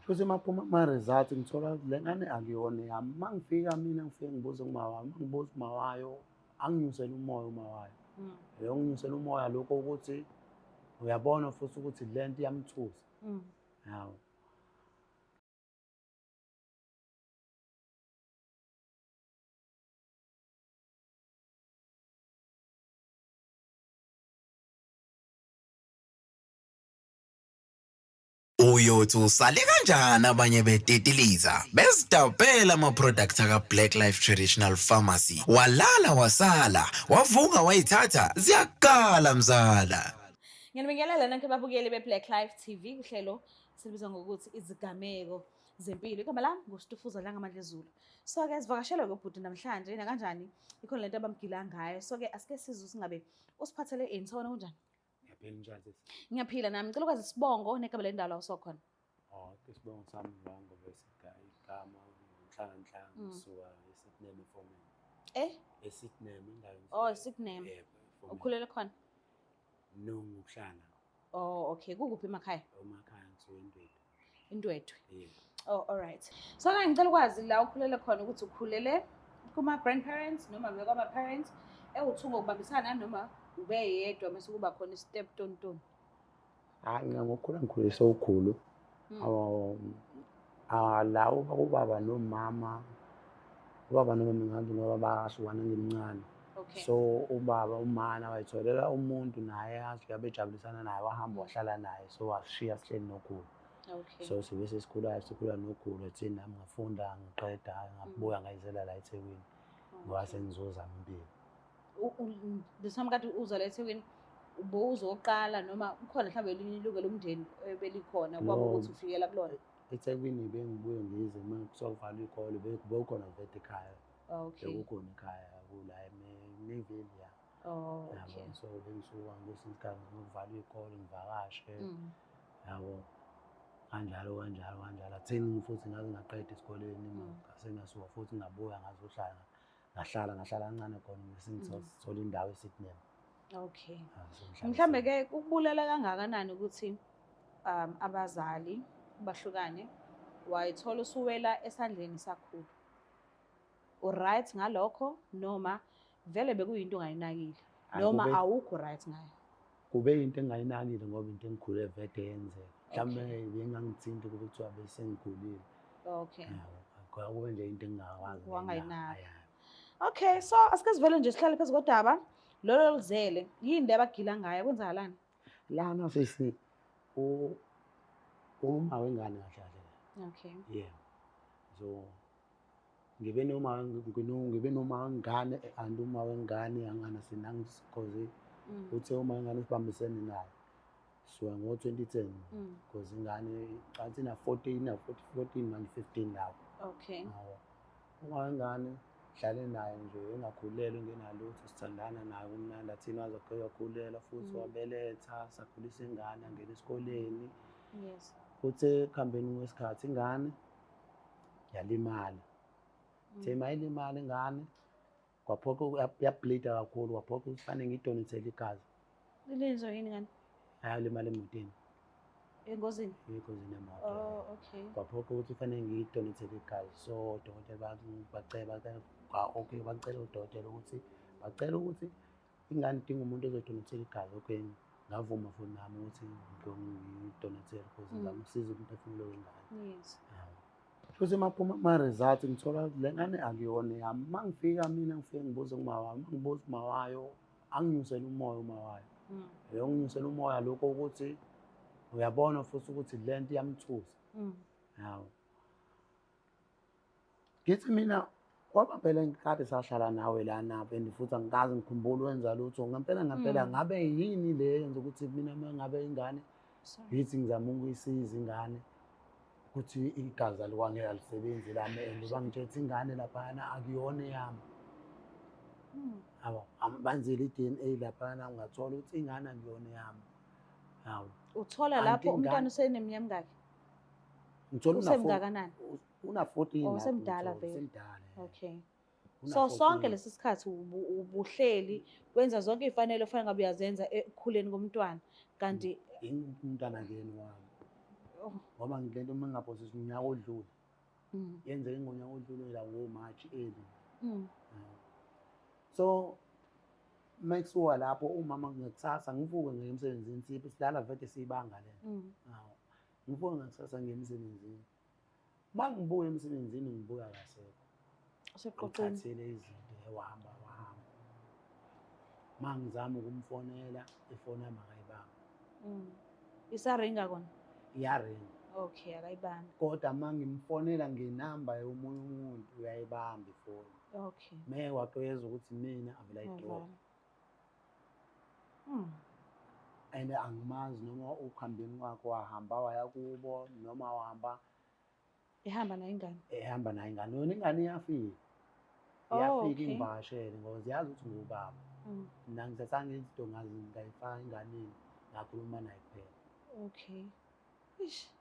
Futhi uma kuphuma ama-results ngithola ukuthi le ngane akuyona eyami. Uma ngifika mina ngifike ngibuze kuma wami, uma ngibuza uma wayo, anginyusele umoya uma wayo. Leyo nginyusela umoya lokho ukuthi uyabona futhi ukuthi le nto iyamthusa. Yawo. Uyothi usale kanjani abanye betetiliza bezidabhela ama-product aka-Black Life Traditional Pharmacy walala wasala wavuka wayithatha ziyakala mzala. Ngiyanibingelela nonke babukeli be-Black Life TV kuhlelo silibiza ngokuthi izigameko zempilo. Igama lami nguStufuza Dlangamandla Zulu. So-ke sivakashelwe kubhuti namhlanje nakanjani ikhona lento abamgila ngayo. So-ke asike sizwe singabe usiphathele ini sawona kunjani? Ngiyaphila njani sisi? Ngiyaphila nami. Ngicela ukwazi isibongo negama lendawo la usokhona. Oh, isibongo sami Ngwango bese igama Nhlanhla ngisuka eSydney eFomeni. Eh? ESydney indawo. Oh, eSydney. Yebo. eFomeni. Ukhulele khona? No, ngokuhlala. Oh, okay. Kukuphi emakhaya? Emakhaya ngisuka eNdwedwe. Indwedwe. Yebo. Oh, all right. So ke ngicela ukwazi la ukhulele khona ukuthi ukhulele kuma grandparents noma bekwama parents ewuthungo ukubambisana noma ube yedwa mase kuba khona step tontoni. Hayi mina ngokukhula ngikhuliswe ukhulu. Ah la ubaba nomama ubaba nomama ngazi ngoba bahlukana ngimncane. Okay. So ubaba umana wayitholela umuntu naye azi abejabulisana naye wahamba wahlala naye so wasishiya sihleli nokhulu. Okay. So sibe sesikhulayo sikhula nokhulu thina nami ngafunda ngiqeda ngabuya ngayizela la eThekwini ngoba sengizozama impilo. This time kade uza la eThekwini ubowuzoqala noma kukhona mhlawumbe elinye ilungu lomndeni ebelikhona kwaba No. ukuthi ufikela kulona. eThekwini bengibuye ngize uma kuthiwa kuvalwa iy'kole bewukhona vele ekhaya. Okay. Bekukhona ekhaya kula eMayville ya. Oh, Yabo okay. so bengisuka kwesinye isikhathi noma kuvalwa iy'kole ngivakashe yabo. Kanjalo kanjalo kanjalo akutheni futhi ngaze ngaqeda esikoleni ngase ngasuka futhi ngabuya ngazohlala ngahlala ngahlala kancane khona bese ngithola indawo eSydney. Okay. Mhlambe ke ukubulala kangakanani ukuthi abazali bahlukane wayithola usuwela esandleni sakhulu. U-right ngalokho noma vele bekuyinto ongayinakile noma awukho right ngayo? Kube yinto engingayinakile ngoba into engikhule vele yenzeka. Mhlawumbe bengangithinti kube kuthiwa bese ngikhulile. Okay. Yabo, kube nje into engingakwazi. Wangayinaka. Okay, so asike sivele nje sihlale phezu kodaba lolo luzele. Yini le abagila ngayo kwenzakalani? Lana sisi uma wengane kahle kahle. Okay. Yeah. So ngibe noma ngibe noma wengane and uma wengane angana sinangicause uthe uma wengane sibambisene naye. Suka ngo-2010 because ingane icansi ina 14 na 14 manje 15 lapho. Okay. Uma wengane hlale naye nje engakhulelwe engenalutho sithandana naye kumnandi athini waze wakhulelwa futhi wabeletha sakhulisa ingane angena esikoleni. Yes. Kuthe ekuhambeni kwesikhathi ingane yalimala. Ithe mayilimala ingane kwaphoqa yableeda kakhulu kwaphoqa ukuthi fanele ngiyidonethele igazi. Ilenziwa yini ngane? Ayalimala emotini. Engozini? Engozini yemoto. Oh, okay. Kwaphoqa ukuthi fanele ngiyidonethele igazi. So odokotela bacela okay bacela udokotela ukuthi bacela ukuthi ingane idinga umuntu ozodonethela igazi. Okay, ngavuma futhi nami ukuthi ngiyidonethele because ngizama ukusiza umphefumulo wengane. Yes. Futhi uma kuphuma ama-results ngithola ukuthi le ngane akuyona eyami. Uma ngifika mina ngifike ngibuze kuma wami, uma ngibuza uma wayo anginyusele umoya uma wayo. Leyo nginyusela umoya lokho ukuthi uyabona futhi ukuthi le nto iyamthusa. Yawo. Ngithi mina kwaba phela ngikade sahlala nawe lana and futhi angikaze ngikhumbule wenza lutho ngempela ngempela ngabe yini le yenza ukuthi mina uma ngabe ingane ngithi ngizama ukuyisiza ingane ukuthi igazi alikwange alisebenzi lami and bangitshela ukuthi ingane laphayana akuyona eyami. Yabo, banzile i-DNA laphayana ungathola ukuthi ingane akuyona eyami. Yabo. Uthola lapho umntwana useneminyaka emingaki? Ngithola usemngakanani? Una 14. Oh, usemdala vele. Usemdala. Okay. So sonke lesi sikhathi ubuhleli wenza zonke izifanelo ofanele ngabe uyazenza ekukhuleni komntwana kanti umntwana kuyena wami. Oh. Ngoba le nto uma ngingaphosisi unyaka odlule. Yenzeke ngonyaka odlule la ngo-March early. So uma kusuka lapho umama ngakusasa ngivuke ngiye emsebenzini, siphi silala vele siyibanga le nto. Hawu. Ngivuke ngakusasa ngiye emsebenzini. Uma ngibuya emsebenzini ngibuya kasekho. Useqoqweni. Ngithathile izinto wahamba wahamba. Uma ngizama ukumfonela ifoni yami akayibambi. Isaringa kona. Iyaringa. Okay, akayibambi. Kodwa uma ngimfonela ngenamba yomunye umuntu uyayibamba ifoni. Me waqeza ukuthi mina avele ayidrop. Uyavala. And angimazi noma ukuhambeni kwakhe wahamba waya kubo noma wahamba Ehamba nayo ingane. Ehamba nayo ingane. Yona ingane iyafika. Oh, Iyafika okay. ingivakashele ngoba ziyazi ukuthi ngubaba. Mina ngithathanga izinto ngazi ngayifaka enganeni ngakhuluma naye kuphela. Okay. Ish.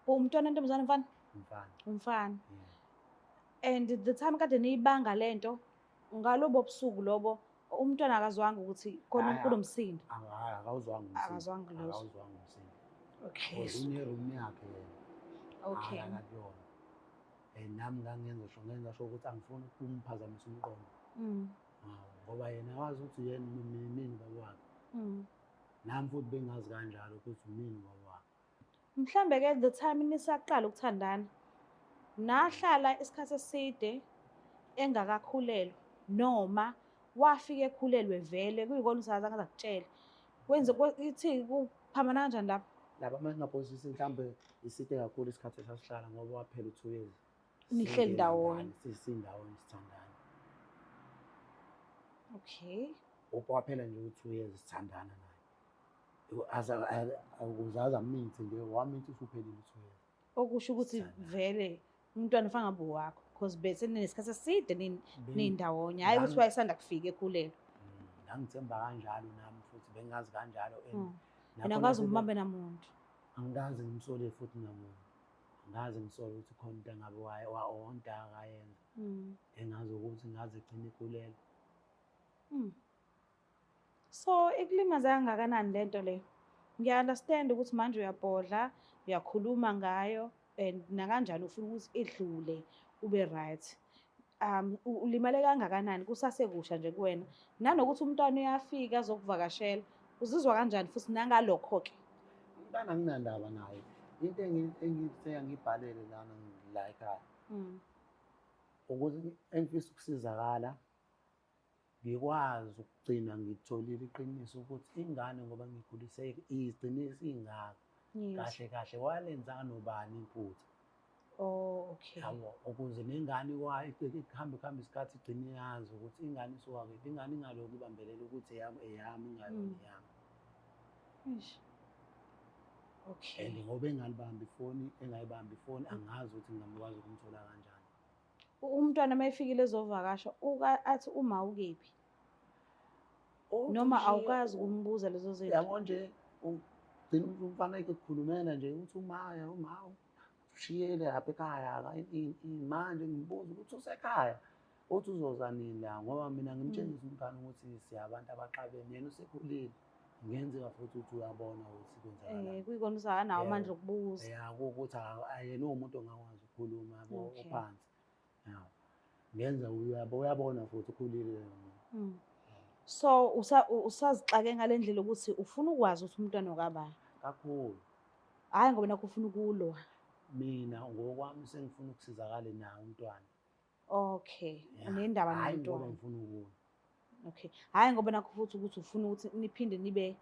Umntwana ntombazane mfana? Umfana. Umfana. Yeah. And the time kade niyibanga lento ngalobo busuku lobo umntwana akazwanga ukuthi khona Hhayi, kunomsindo. Hhayi, akawuzwanga umsindo. Akazwanga lutho. Akawuzwanga umsindo. Okay. Because une-room yakhe yena. Okay. Alala kuyona. And nami ngangenza sure, ngenza sure ukuthi angifuni ukumphazamisa umqondo. Hawu, ngoba yena wazi ukuthi yena mina baba wakhe. Nami futhi bengazi kanjalo ukuthi umini baba wakhe. Mhlambe ke the time nisaqala ukuthandana nahlala isikhathi eside engakakhulelwa noma wafika ekhulelwe vele kuyikona usazange akutshele. Wenze ithi kuphambana kanjani lapho? Laba uma ngingaphosisi mhlambe iside kakhulu isikhathi esasihlala ngoba waphela u-2 years. Nihleli ndawonye. Sisindawonye sithandana. Okay. Waphela nje u-2 years sithandana naye. Ukuze aze amithe nje, wamithi usuphelile u-2 years. Okusho ukuthi Sithandana. vele umntwana ufana ngabe wakho because bese ninesikhathi eside nindawonye, hhayi ukuthi wayesanda kufika ekhulelwe. Ngangithemba kanjalo nami futhi bengazi kanjalo and nakhona Wena awukaze sebe- umbambe namuntu. Angikaze ngimsole futhi namuntu. Angikaze ngisole ukuthi khona into engabe onta akayenza. Engazi ukuthi ngaze igcine ikhulelwe. So ikulimaze kangakanani lento leyo? Ngiya-understand ukuthi manje uyabhodla, uyakhuluma ngayo and nakanjani ufuna ukuthi idlule ube right. Ulimale kangakanani kusasekusha nje kuwena? Nanokuthi umntwana uyafika azokuvakashela, uzizwa kanjani futhi nangalokho-ke? Umntwana anginandaba naye. Into engithe ngibhalele lana la ekhaya. Ukuthi engifisa ukusizakala ngikwazi ukugcina ngitholile iqiniso ukuthi ingane ngoba ngikhulise igcine isingaka. Kahle kahle walenza nobani iphutha. Oh, okay. Yabo, ukuze nengane kuhambe kuhambe isikhathi igcine yazi ukuthi ingane isuka kephi, ingane ingalokhu ibambelela ukuthi eyami, eyami, ingayona eyami. Eish. Okay. And ngoba engalibambi ifoni, engayibambi ifoni, angazi ukuthi ngingamkwazi ukumthola kanjani. Umntwana uma efikile ezovakasha, athi uma ukephi? Uthi Noma nje awukazi ukumbuza lezo zinto? Yabo nje, ugcina umfana ekukhulumela nje, uthi uma, uma ushiyele lapha ekhaya, manje ngimbuza ukuthi usekhaya. Uthi uzoza nini la, ngoba mina ngimtshengisa umntwana ukuthi siyabantu abaxabene, yena usekhulile. Kungenzeka futhi ukuthi uyabona ukuthi kwenzakalani. Kuyikona usanawo Yebo. amandla okubuza. Ya, kuwukuthi yena uwumuntu ongakwazi ukukhuluma, yabo, ophansi. Ya. Ngenza uyabona futhi ukhulile yena. So usazixake ngale ndlela ukuthi ufuna ukwazi ukuthi umntwana okabani? Kakhulu. Hhayi ngoba nakho ufuna ukulwa. Mina ngokwami sengifuna ukusizakale naye umntwana. Okay. Ya. Unendaba Hhayi ngoba nomntwana. ngifuna ukulwa. Okay. Hhayi ngoba nakho futhi ukuthi ufuna ukuthi niphinde nibe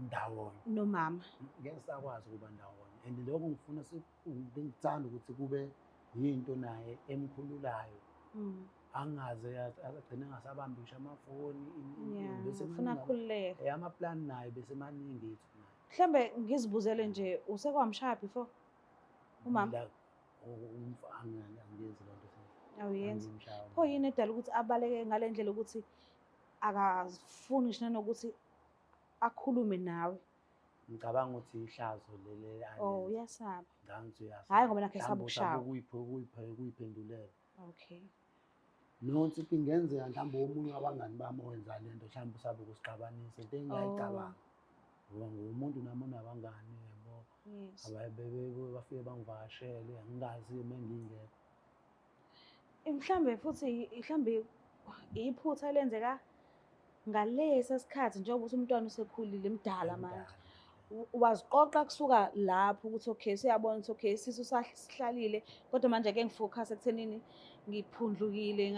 ndawonye. Nomama. Ngeke sakwazi ukuba ndawonye. And lokho ngifuna ngithanda ukuthi kube yinto naye emkhululayo. Angaze agcine engasabambi ngisho amafoni, Yeah, bese ufuna maningi akhululeke. Amaplani naye bese maningi ethu naye. Mhlambe ngizibuzele nje, usekwamshaya before? Umama? La, angiyenzi loo nto. Awuyenzi? Angimshaya Pho yini edala ukuthi abaleke ngale ndlela ukuthi akafuni ngisho nanokuthi akhulume nawe? Ngicabanga ukuthi ihlazo leli Oh, alenza. uyasaba. Ngicabanga ukuthi uyasaba. Hhayi ngoba nakho esaba Mhlawumbe usaba ukushawa. ukuyiphendulela. Okay. Nonse into ingenzeka mhlawumbe omunye wabangani bami owenza le nto, mhlawumbe usabe ukusixabanisa, into engingayicabanga. Oh. Ngoba ngumuntu nami onabangani, yabo. Yes. Abaye bebebuye bafike bangivakashele, angikazi uma ngingekho. Mhlambe futhi mhlambe iphutha elenzeka ngalesa sikhathi njengoba uthi umntwana usekhulile mdala manje. Waziqoqa kusuka lapho ukuthi okay, siyabona ukuthi okay, isisu sihlalile, kodwa manje ake ngi-focus ekuthenini ngiphundlukile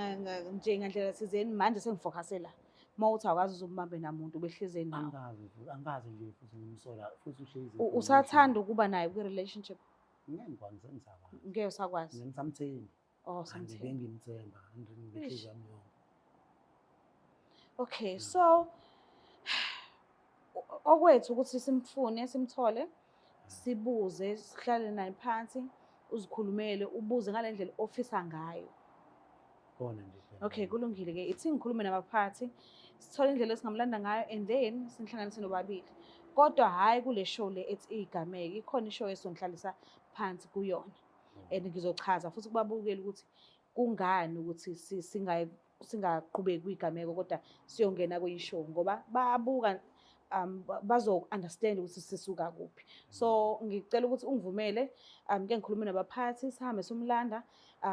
nje ngandlela thizeni, manje sengi-focus-e la. Uma uthi awukazi uze umbambe namuntu ubehlezi nawe. Angikaze futhi, angikaze nje futhi ngimsola futhi uhlezi. Usathanda ukuba naye kwi-relationship? Ngeke ngikwazi, sengisakwazi. Ngeke usakwazi. Ngisamthembi. Oh, Angike usamthemba. ngimthemba, ngenhliziyo yami yonke. Okay, so okwethu ukuthi simfune, simthole, sibuze, sihlale naye phansi, uzikhulumele, ubuze ngale ndlela ofisa ngayo. Kona nje phela. Okay, kulungile-ke. Ithi ngikhulume nabaphathi, sithole indlela esingamlanda ngayo and then sinihlanganise nobabili. Kodwa hhayi kule show le ethi iyigameko, ikhona i-show esizonihlalisa phansi kuyona. And ngizochaza futhi kubabukeli ukuthi kungani ukuthi singaqhubeki kwigameko kodwa siyongena kwi-show, ngoba bayabuka, bazo-understand ukuthi sisuka kuphi. So ngicela ukuthi ungivumele, ke ngikhulume nabaphathi, sihambe somlanda,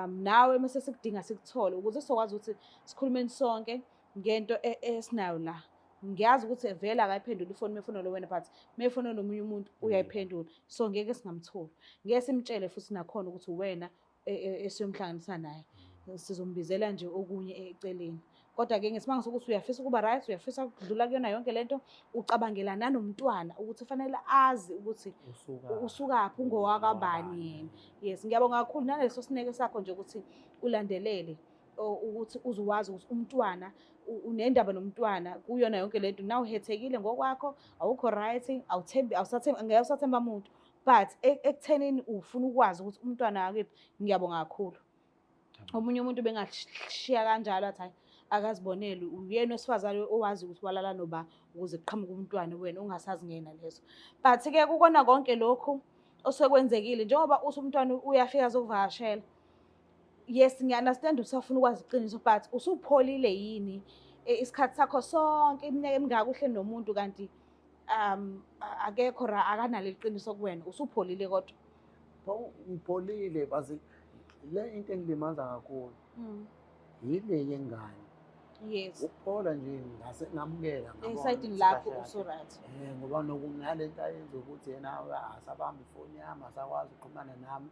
nawe mase sikudinga sikuthole ukuze sizokwazi ukuthi sikhulumeni sonke ngento esinayo la. Ngiyazi ukuthi vele akayiphenduli ifoni mefonela wena, but mefonela nomunye umuntu uyayiphendula, so ngeke singamtholi, ngeke simtshele futhi nakhona ukuthi wena esiyomhlanganisa naye, sizombizela nje okunye eceleni. Kodwa-ke ngesimanga sokuthi uyafisa ukuba right, uyafisa ukudlula kuyona yonke lento, ucabangela nanomntwana ukuthi fanele azi ukuthi usukaphi, ungowakabani yena. Yes, ngiyabonga kakhulu naleso sineke sakho nje ukuthi ulandelele ukuthi uzowazi ukuthi umntwana unendaba nomntwana kuyona yonke lento. Na uhethekile ngokwakho, awukho right, awuthembi, awusathembi, ngeke usathemba muntu, but ekuthenini ufuna ukwazi ukuthi umntwana wakephi. Ngiyabonga kakhulu. Omunye umuntu bengashiya kanjalo athi hayi akazibonele, uyena wesifazane owazi ukuthi walala noba ukuze kuqhamuke umntwana, wena ungasazi ngena leso. But-ke kukona konke lokhu osekwenzekile, njengoba uthi umntwana uyafika azokuvakashela, yes, ngiya-understand usafuna ukwazi iqiniso, but usupholile yini? Isikhathi sakho sonke, iminyaka emingaka uhleli nomuntu, kanti akekho ra, akanalo iqiniso kuwena, usupholile kodwa? Ngipholile, bazi le into engilimaza kakhulu yile yengane. Yes. Ukuphola nje ngase ngamukela, ngabona esayidini ukuthi lakho kahle kahle. Usu-right. Ngoba nokunalento ayenza ukuthi yena asabamba ifoni yami, asakwazi ukuxhumana nami.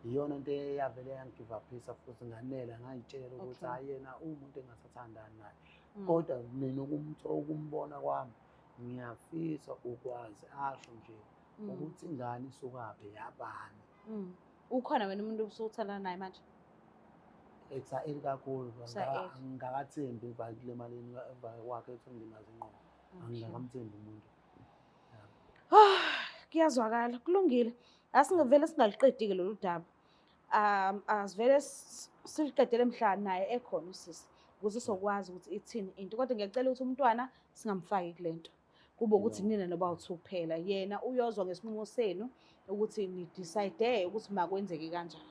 Iyona into eyavele yangi-give up-isa futhi nganela, ngayitshela ukuthi hhayi, yena uwumuntu engasathandani naye. Kodwa mina ukumbona kwami, ngiyafisa ukwazi asho nje ukuthi ingane isukaphi, yabani. Ukhona wena umuntu osuthandana naye manje? Kusa-early kakhulu. Kusa-early. Angikakathembi emva kulemaleni emva kwakhe ethi ngilimaze ingqondo. Angikamthembi umuntu. Kuyazwakala, kulungile. Asingavele singaliqedi-ke lolu daba. Asivele siliqedele mhla naye ekhona usisi, ukuze sizokwazi ukuthi ithini into. Kodwa ngiyacela ukuthi umntwana singamfaki kule nto. Kube ukuthi nina noba u-two kuphela. Yena uyozwa ngesinqumo senu ukuthi ni-decide ukuthi makwenzeke kanjani.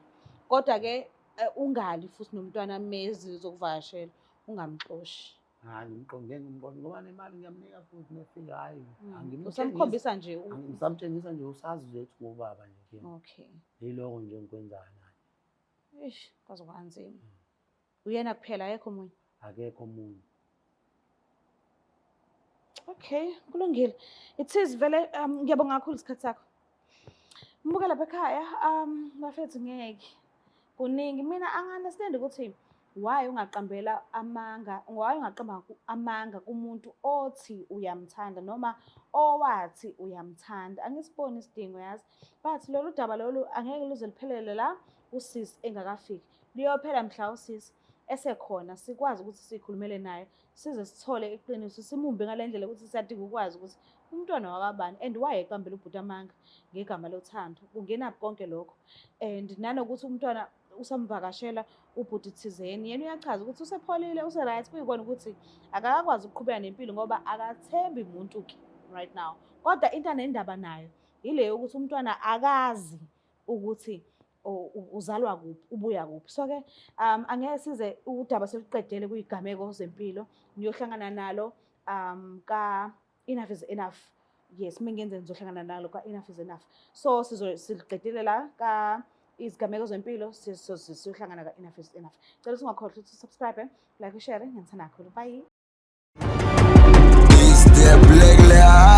Kodwa-ke ungali futhi nomntwana mezi zokuvakashela, ungamxoshi. Hayi, ngimqonde, ngimqonde ngoba nemali ngiyamnika futhi nefika, hayi. Usamkhombisa nje Ngisamtshengisa nje, usazi nje ukuthi ngubaba nje kuyena. Yiloko nje engikwenzayo naye. Eish, kwaze kwanzima. Uyena kuphela, akekho omunye? Akekho omunye. Okay, kulungile. It is vele, ngiyabonga kakhulu isikhathi sakho. Mbuke lapha ekhaya, bafethu ngeke. Kuningi mina angi-understand ukuthi why ungaqambela amanga, why ungaqamba amanga kumuntu othi uyamthanda noma owathi uyamthanda. Angisiboni isidingo yazi. But lolu daba lolu angeke luze luphelele la usisi engakafiki. Liyophela mhla usisi esekhona, sikwazi ukuthi sikhulumele naye, size sithole iqiniso, simumbe ngale ndlela ukuthi siyadinga ukwazi ukuthi umntwana wakabani and why eqambela ubhuti amanga ngegama lothando. Kungenaphi konke lokho? And nanokuthi umntwana usamvakashela ubhuti thizeni, yena uyachaza ukuthi usepholile, use-right, kuyikona ukuthi akakwazi ukuqhubeka nempilo ngoba akathembi muntu ke right now. Kodwa into anendaba nayo ile yokuthi umntwana akazi ukuthi uzalwa kuphi, ubuya kuphi. So-ke angeke size udaba seluqedele kuyigameko zempilo, niyohlangana nalo ka Enough is Enough. Yes, mingenze ngizohlangana nalo ka enough is enough. So sizo siqedile la ka izigameko zempilo, sizohlangana ka enough is enough. Cela ungakhohlwa ukuthi subscribe, like, share. Ngiyithanda kakhulu. Bye. It's the Black Life.